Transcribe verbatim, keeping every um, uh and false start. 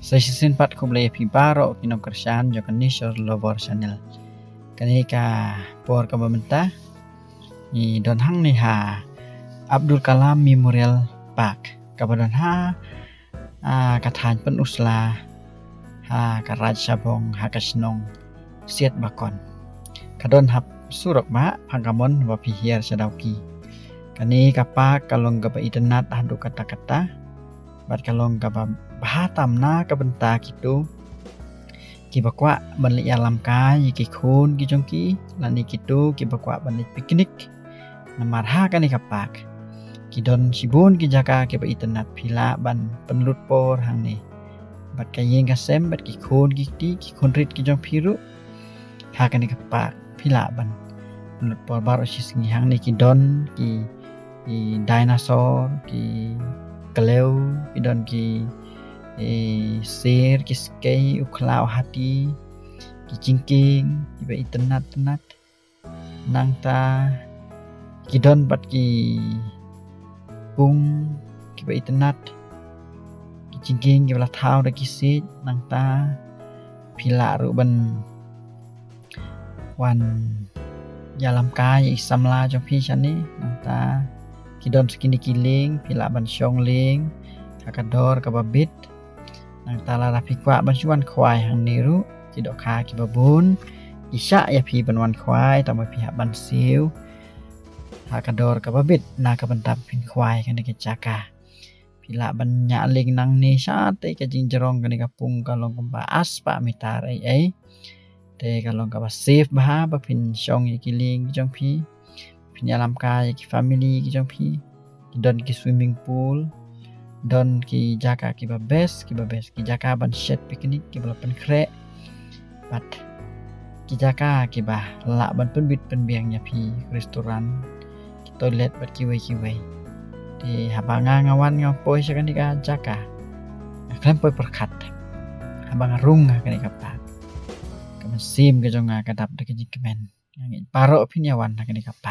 Sa shisien pat khublei ïa phi baroh ki nongkyrshan jong ka Nature Lover Channel. Kane ka por kaba mynta ngi don hangne ha Abdul Kalam Memorial Park kaba don ha, ah, ka thaiñ Pynursla, ha ka Raid Shabong, ha ka shnong Siatbakon. Ka don hap surok ba Phankamon ba phi hiar sha Dawki. Kane ka park ka long kaba itynnat haduh katta katta. Bad ka long kaba bha tam na ka bynta kito kiba kwah ban leit ïalam kai ïa ki khun ki jong ki, lane kito kiba kwah ban leit picnic. Namar ha kane ka park ki don shibun ki jaka kiba itynnat, phi lah ban pynlut por hangne bad ka ïing ka sem bad ki khun ki kti, ki khun rit ki jong phi ruh. Ha kane ka park phi lah ban pynlut por baroh shi sngi. Hangne ki don ki, ki dinosaur, ki klew, ki don ki, ki sher, ki skei, u khla, u hati, ki jingkieng kiba itynnat tynnat. Nangta ki don pat ki pung kiba itynnat, ki jingkieng kiba la thaw da ki siej. Nangta phi lah ruh ban wan ïalam kai ïa i samla jong phi shane. Nangta ki don sa kine ki lieng, phi lah ban shong lieng ha ka dor kaba bit. Nangta lada phi kwah ban shu wan khwai hangne ruh, ki dohkha kiba bun ki shah ïa phi ban wan khwai, tangba phi hap ban siew ha ka dor kaba bit na ka bynta ba phin khwai kane ka jaka. Phi lah ban ñiah lieng nangne shatei ka jingjrong, kane ka pung ka long kumba ar spah mitar ei ei. Te ka long kaba safe bha ba phin shong ïa ki lieng ki jong phi, phin ïalam kai ïa ki family ki jong phi. Ki don ki swimming pool, don ki jaka kiba best, kiba best, ki jaka ban shet picnic kiba la pynkhreh. Bad ki jaka kiba lah ban pynbit pynbiang ïa phi, restaurant, ki toilet bad kiwei kiwei. Te haba nga nga wan nga poi sha kane ka jaka, nga khlem poi pyrkhat. Haba nga rung ha kane ka park, ka mynsiem ka jong nga ka dap da ka jingkmen. Nga ngeit baroh phin ïa wan ha kane ka park.